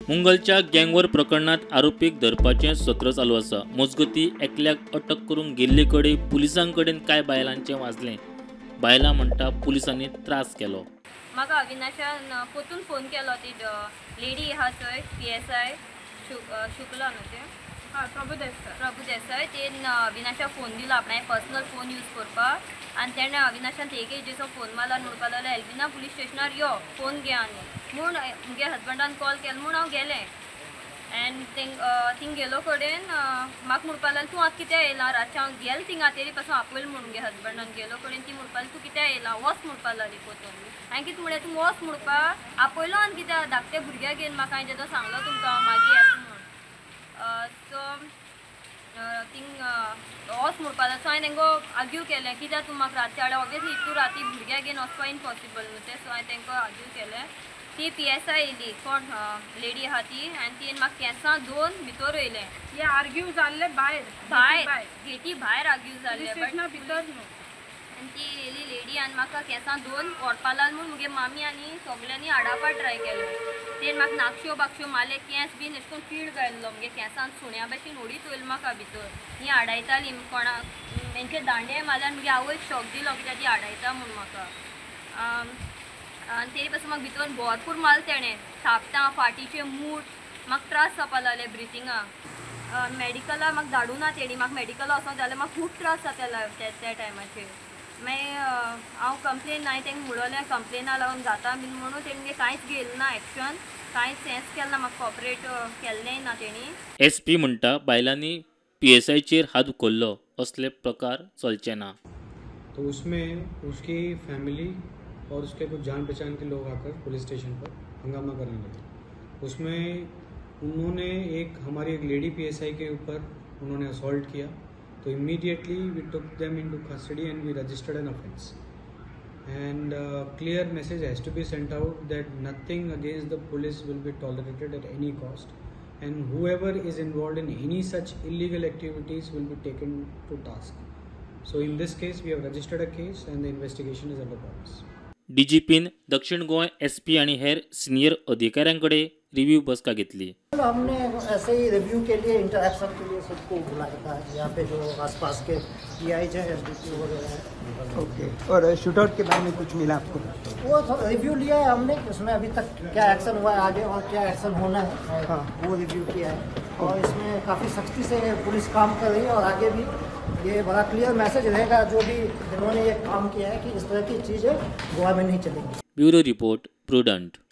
मुंगलच्या gang war प्रकरणात आरोपीक धरपाचें सत्र चालू आसा. मजगती एकल्याक अटक करूंक गेल्ले कडेन पुलिसां कडेन कांय बायलांचें वाजलें. बायलां म्हणटा पुलिसांनी त्रास केलो. म्हाका अविनाशान परतून फोन केलो, ती लेडी आहा चोय PSI Shukla न्हू तें, प्रभुदेसाय, तेन अविनाशाक फोन दिलो आपणाय पर्सनल फोन यूज करपाक. आनी तेणें अविनाशान ते एजेचो फोन मारलो आनी म्हणपाक लागलो एल्बिना पुलीस स्टेशनार यो, फोन घे. आनी म्हूण मुगे हजबंडान कॉल केलो म्हूण हांव गेलें. एंड थिंग गेलो कडेन म्हाका म्हणपाक लागलो तूं आतां कित्याक येयला रातचें, हांव गेलें थिंगा तेरी पासून आपयलें म्हूण मुगे हजबंडान. गेलो कडेन ती म्हणपाक लागली तूं कित्याक येयला, वच म्हणपाक लागली परतून. हांवें कितें म्हणलें तूं वच म्हणपाक आपयलो आनी कित्याक धाकटे भुरग्याक घेवन म्हाका हांवें जेदो सांगलो तुमकां हांव मागीर येता म्हूण. सो थिंग वच म्हणपाक लागलो. सो हांवें तेंकां आर्ग्यू केलें कित्याक तूं म्हाका रातचें हाडलें, ऑब्वियसली इतू राती भुरग्याक घेवन वचपा इम्पॉसिबल न्हू तें. सो हांवें तेंकां आर्ग्यू केलें. ती PSI येयली, कोण लेडी आहा ती, आनी तिणें म्हाका केंसां दोन भितर येयलें. हे आर्ग्यू जाल्ले भायर भायर गेटी भायर आर्ग्यू जाल्ले भितर न्हू. आनी ती येयली लेडी आनी म्हाका केंसां दोन ओडपा लागली म्हूण मुगे मामी आनी सगल्यांनी आडावपा ट्राय केलें. तेणें म्हाका नाकश्यो बाकश्यो मारले, केंस बीन अशें करून पीळ घायल्लो मुगे केंसान, सुण्या भशेन ओडीत वयलो म्हाका भितर. ही आडायताली कोणाक, तेंचे दांडे मारले आनी मुगे आवयक शॉक दिलो कित्याक ती आडायता म्हूण म्हाका. आनी तेरी पासून म्हाका भितर भरपूर मारलें तेणें, थापटां, फाटीचे मूठ, म्हाका त्रास जावपा लागले ब्रिथिंगाक. मेडिकला म्हाका धाडूं ना तेणी, म्हाका मेडिकला वचोंक जाल्यार म्हाका खूब त्रास जाताले त्या टायमाचेर. मागीर हांव कंप्लेन हांवें तांकां म्हणलें कंप्लेना लागून जाता बीन म्हणून, तेणी कांयच घेतलें ना एक्शन, कांयच हेंच केलें ना, म्हाका कॉपरेट केल्लेंय ना तेणी. SP म्हणटा बायलांनी PSIचेर हात उखल्लो, असले प्रकार चलचे ना. तो उसमें उसकी फैमिली और उसके कुछ जान पहचान के लोग आकर पुलिस स्टेशन पर हंगामा करने लगे. उसमें उन्होंने एक हमारी एक लेडी PSI के ऊपर उन्होंने असॉल्ट किया. तो immediately we took them into custody and we registered an offence. And clear message has to be sent out that nothing against the police will be tolerated at any cost and whoever is involved in any such illegal activities will be taken to task. So in this case we have registered a case and the investigation is under progress. DIGIPIN दक्षिण Goa SP आणि हेर senior अधिकाऱ्यांकडे review बसका घेतली. हमने ऐसे ही review K लिए, interaction K लिए सबको बुलाया था. यहाँ पे जो आसपास के PI हैं, SDPO वगैरह हैं. ओके, और शूटआउट के बारे में कुछ मिला आपको? वो रिव्यू लिया है हमने, उसमें अभी तक क्या एक्शन हुआ है आगे और क्या एक्शन होना है, हाँ। वो रिव्यू किया है. और इसमें काफ़ी सख्ती से पुलिस काम कर रही है और आगे भी ये बड़ा क्लियर मैसेज रहेगा जो भी जिन्होंने ये काम किया है कि इस तरह की चीज़ें गोवा में नहीं चलेंगी. Bureau report, Prudent.